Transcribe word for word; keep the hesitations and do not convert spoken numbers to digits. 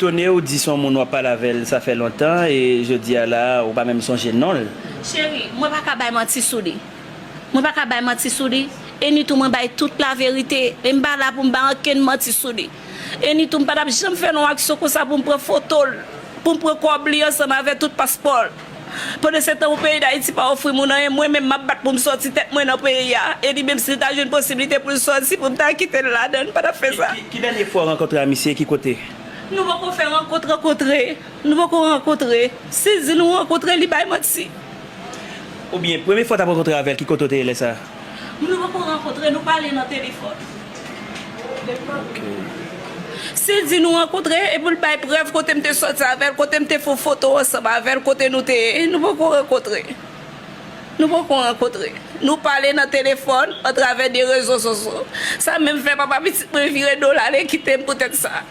Etone, ou di se yon moun w ap pale avè l, sa fè lontan, e jodi a la, ou pa menm sonje non l. Cheri, mwen pa ka bay manti sou li. Mwen pa ka bay manti sou li. E ni tou mwen bay tout laverite. E m pa la pou m bay ankenn manti sou li. E ni tou m pa t ap janm fè yon aksyon konsa pou m pran foto l, pou m pran kòb li ansanm avè tout paspò l. Pandansetan, yon peyi Dayiti pa ofri moun anyen, mwen menm m ap bat pou m sòti tèt mwen nan peyi a. E li menm, si l ta jwenn posiblite pou l sòti, pou m ta kite l ladan, l pa t ap fè sa. Ki, ki dènye fwa w rankontre a misye, ki kote? Nou poko fè rankontre, rankontre. Nou poko rankontre. Si l di nou rankontre, li bay manti. Oubyen, premye fwa w t ap rankontre avè l, ki kote w te ye lè sa a? Nou poko rankontre, nou pale nan telefòn. Si l di nou rankontre, e pou l bay prèv kote m te sòti avè l, kote m te fè foto ansanm avè l, kote nou te ye, nou poko rankontre. Nou poko rankontre. Nou pale nan telefòn, atravè de rezo sosyo. Sa menm fè papa pitit mwen vire do l ale kite m poutèt sa.